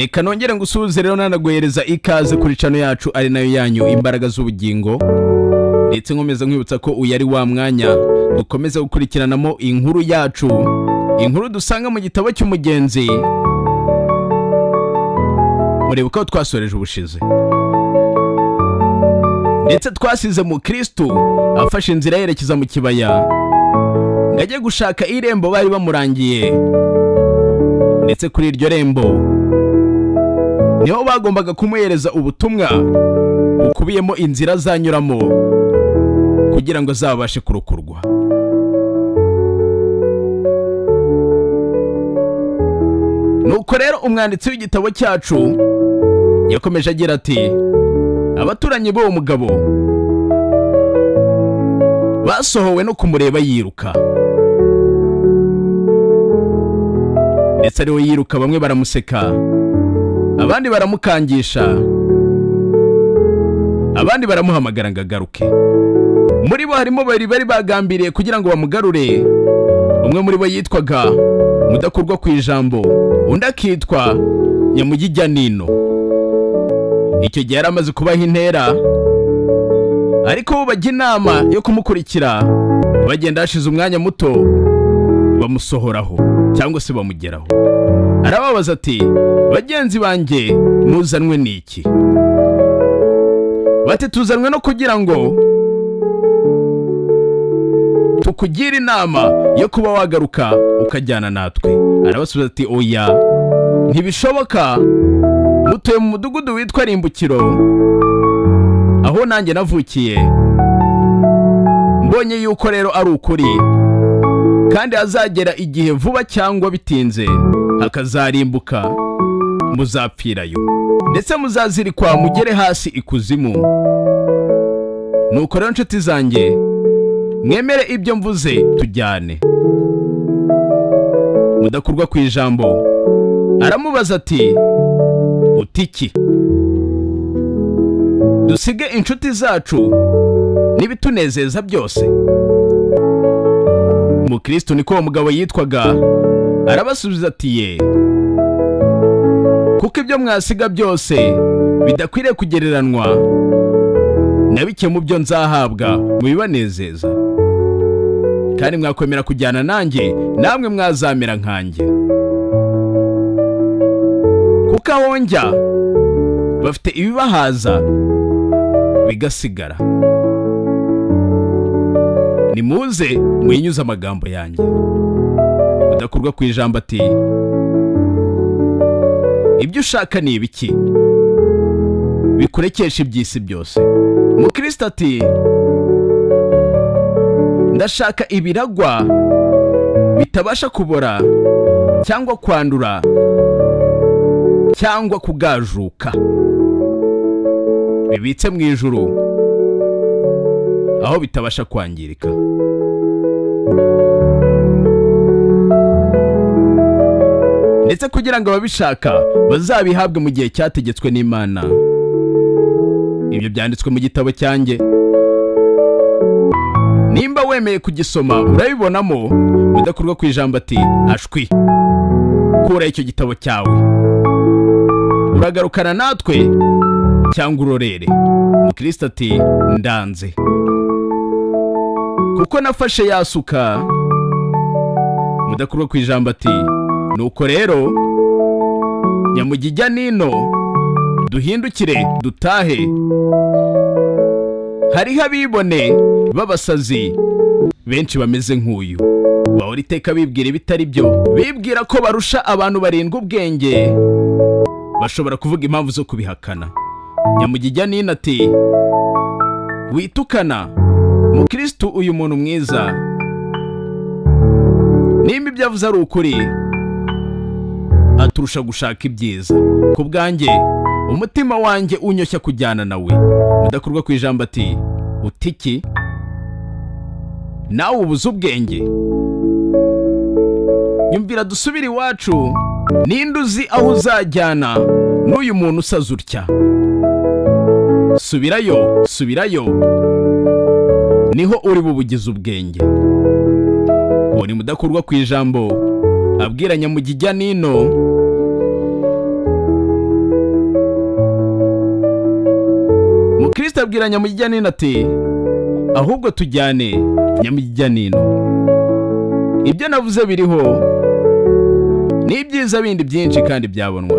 Reka nongere ngusuhuze rero nanaguhereza ikaze kuri channel yacu ari nayo yanyu Imbaraga z'Ubugingo. Ndetse nkomeza nkwibutsa ko uyu ari wa mwanya dukomeza gukurikiranamo inkuru yacu, inkuru dusanga mu gitabo cy'Umugenzi. Muribuka ko twasoreje ubushize, ndetse twasize mu Kristo afashe inzira yerekeza mu kibaya ngajye gushaka irembo bari bamurangiye. Ndetse kuri iryo rembo niho bagombaga kumuhereza ubutumwa bukubiyemo inzira zanyuramo kugira ngo azabashe kurokorwa. Nuko rero umwanditsi w'igitabo cyacu yakomeje agira ati: abaturanyi b'uwo mugabo basohowe no kumureba yiruka, ndetse ariwe yiruka bamwe baramuseka, abandi baramukangisha, abandi baramuhamagara ngo agaruke. Muri bo harimo babiri bari bagambiriye kugira ngo bamugarure. Umwe muri bo yitwaga Mudakurwa ku Ijambo, undi akitwa Nyamugijyanino. Icyo gihe yari amaze kubaha intera, ariko bo bajya inama yo kumukurikira. Bagenda hashize umwanya muto bamusohoraho cyangwa se bamugeraho. Arababaza ati: bagenzi banjye muzanwe n'iki? Bati: tuzanwe no kugira ngo tukugira inama yo kuba wagaruka ukajyana natwe. Arabasubiza ati: oya, ntibishoboka, mutuye mu mudugudu witwa Rimbukiro aho nanjye navukiye. Mbonye yuko rero ari ukuri, kandi azagera igihe vuba cyangwa bitinze hakazarimbuka, muzapfirayo, ndetse muzazirikwa mugere hasi ikuzimu. Nuko rero nshuti zanjye, mwemere ibyo mvuze tujyane. Mudakurwa ku Ijambo aramubaza ati: utiki dusige inshuti zacu n'ibitunezeza byose? Mukristo niko uwo mugabo yitwaga arabasubiza ati: ye, kuko ibyo mwasiga byose bidakwiriye kugereranwa na bike mu byo nzahabwa mu bibanezeza, kandi mwakwemera kujyana nanjye, namwe mwazamera nkanjye. Kuko aho njya bafite ibibahaza bigasigara. Nimuze mwinyuze amagambo yanjye. Mudakurwa ku Ijambo ati: ibyo ushaka ni ibiki bikurekesha iby'isi byose? Mukristo ati: ndashaka ibiragwa bitabasha kubora cyangwa kwandura cyangwa kugajuka, bibitse mu ijuru aho bitabasha kwangirika. Ndetse kugira ngo ababishaka bazabihabwe mu gihe cyategetswe n'Imana. Ibyo byanditswe mu gitabo cyanjye. Nimba wemeye kugisoma urabibonamo. Mudakurwa ku Ijambo ati: ashwi, kura icyo gitabo cyawe, uragarukana natwe cyangwa urorere. Mukristo ati: ndanze, kuko nafashe yasuka. Mudakurwa ku Ijambo ati: nuko rero Nyamugijyanino duhindukire dutahe. Hariho abibone b'abasazi benshi bameze nk'uyu, bahora iteka bibwira ibitari byo, bibwira ko barusha abantu barindwi ubwenge, bashobora kuvuga impamvu zo kubihakana. Nyamugijyanino ati: witukana Mukristo, uyu muntu mwiza, nimba ibyo avuze ari ukuri, aturusha gushaka ibyiza. Ku bwanjye umutima wanjye unyoshya kujyana nawe. Mudakurwa ku Ijambo ati: utiki nawe ubuze ubwenge? Nyumvira dusubire iwacu, ninde uzi aho uzajyana n'uyu muntu usaza utya? Subirayo, subirayo, niho uri bubugize ubwenge. Uwo ni Mudakurwa ku Ijambo abwira Nyamugijyanino Mukristo abwira Nyamujyanino ati ahubwo tujyane Nyamujyanino, ibyo navuze biriho n'ibyiza bindi byinshi kandi byabonwa.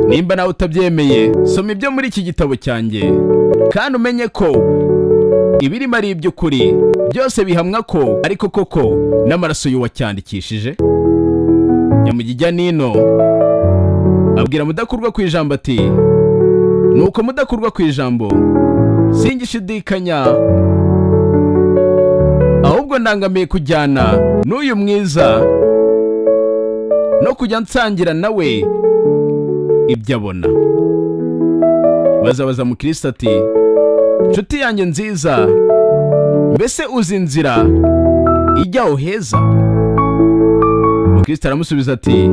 Nimba nawe utabyemeye, soma ibyo muri iki gitabo cyanjye kandi umenye ko ibirimo ari iby'ukuri, byose bihamwa ko ariko koko n'amaraso y'uwacyandikishije. Nyamujyanino abwira Mudakurwa ku ijambo ati nuko Mudakurwa ku ijambo, singishidikanya ahubwo ndangamiye kujyana n'uyu mwiza no kujya nsangira nawe ibyo abona. Bazabaza Mukristo ati nshuti yanjye nziza, mbese uzi inzira ijya aho heza? Mukristo aramusubiza ati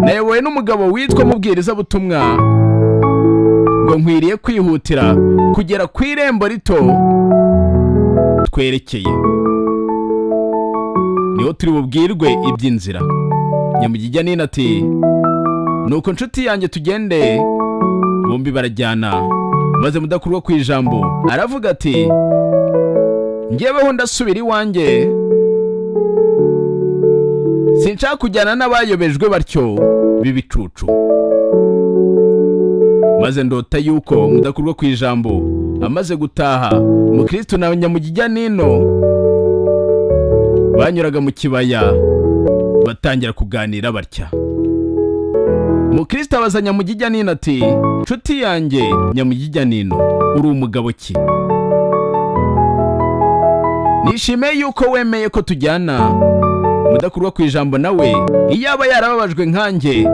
nayobowe n'umugabo witwa mubwirizabutumwa ngo nkwiriye kwihutira kugera ku irembo rito twerekeye, niho turi bubwirwe iby'inzira. Nyamujyanino ati nuko nshuti yanjye tugende. Bombi barajyana, maze Mudakurwa ku ijambo aravuga ati njyeweho ndasubira iwanjye, sinshaka kujyana n'abayobejwe batyo b'ibicucu. Maze ndota yuko Mudakurwa ku ijambo amaze gutaha, Mukristo na Nyamujyanino banyuraga mu kibaya batangira kuganira batya. Mukristo abaza Nyamujyanino ati nshuti yanjye Nyamujyanino, uri umugabo ki? Nishimiye yuko wemeye ko tujyana. Mudakurwa ku ijambo nawe iyaba yarababajwe nkanjye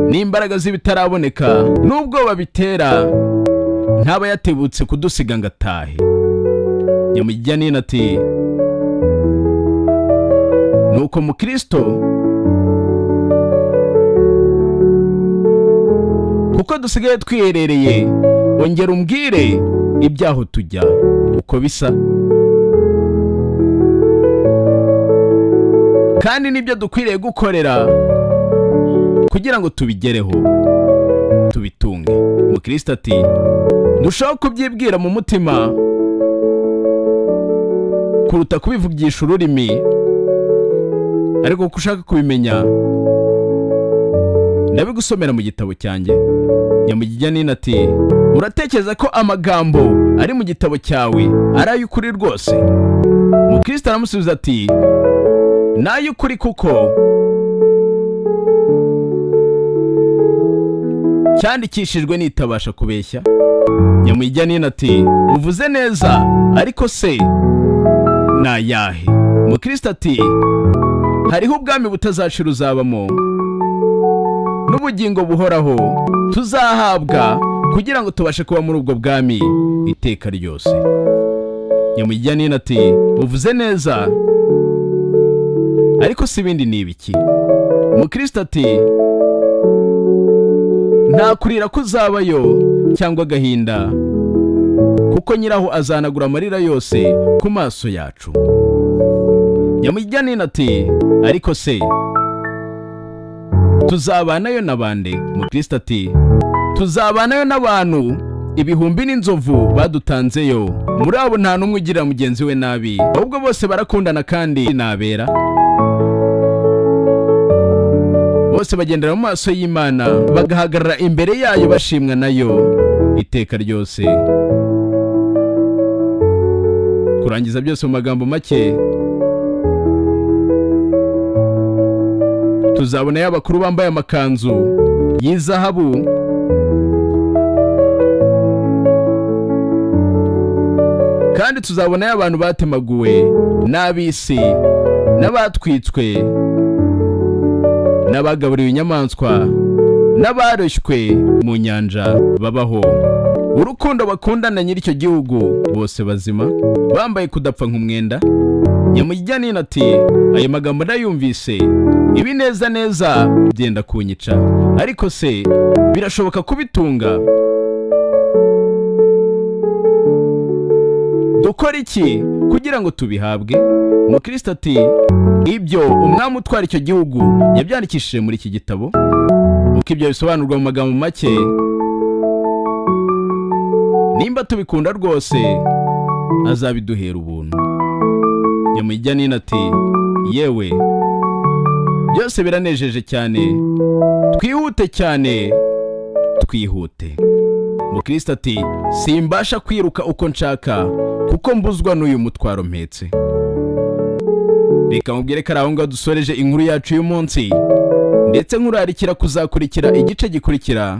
n'imbaraga z'ibitaraboneka n'ubwoba bitera, ntaba yatebutse kudusiga ngo atahe. Nyamujyanino ati nuko Mukristo, kuko dusigaye twiherereye, ongera umbwire ibyaho tujya uko bisa, kandi nibyo dukwiriye gukorera kugira ngo tubigereho tubitunge. Mukristo ati ndushaho kubyibwira mu mutima kuruta kubivugisha ururimi, ariko kuko ushaka kubimenya ndabigusomera mu gitabo cyanjye. Nyamujyanino ati uratekereza ko amagambo ari mu gitabo cyawe ari ay'ukuri rwose? Mukristo aramusubiza ati n'ay'ukuri kuko cyandikishijwe nitabasha kubeshya. Nyamujyanino ati uvuze neza, ariko se nayahe? Mukristo ati hariho ubwami butazashira uzabamo n'ubugingo buhoraho tuzahabwa kugira ngo tubashe kuba muri ubwo bwami iteka ryose. Nyamujyanino ati uvuze neza, ariko si ibindi ni ibiki? Mukristo ati nta kurira kuzabayo cyangwa agahinda, kuko nyiraho azanagura amarira yose ku maso yacu. Nyamujyanino ati ariko se tuzabanayo n'abande? Mukristo ati tuzabanayo n'abantu ibihumbi n'inzovu badutanzeyo, muri abo nta n'umwe ugirira mugenzi we nabi, ahubwo bose barakundana kandi nabera, bose bagendera mu maso y'Imana bagahagarara imbere yayo bashimwa nayo iteka ryose. Kurangiza byose mu magambo make, tuzabona abakuru bambaye amakanzu y'izahabu kandi tuzabona abantu batemaguwe n'ab'isi n'abatwitswe n'abagaburiwe inyamaswa n'abaroshywe mu nyanja babaho. Urukundo bakundana nyir'icyo gihugu bose bazima bambaye kudapfa nk'umwenda. Nyamujyanino ati ayo magambo ndayumvise, ibi neza neza byenda kunyica, ariko se birashoboka kubitunga? Dukora iki kugira ngo tubihabwe? Mukristo ati ibyo umwami utwara icyo gihugu yabyandikishije muri iki gitabo. Uko ibyo bisobanurwa mu magambo make, nimba tubikunda rwose azabiduhera ubuntu. Nyamujyanino ati yewe byose biranejeje cyane, twihute cyane, twihute. Mukristo ati simbasha kwiruka uko nshaka kuko mbuzwa n'uyu mutwaro mpetse. Reka mubwire ko ari aho ngaho dusoreje inkuru yacu y'umunsi, ndetse nkurarikira kuzakurikira igice gikurikira.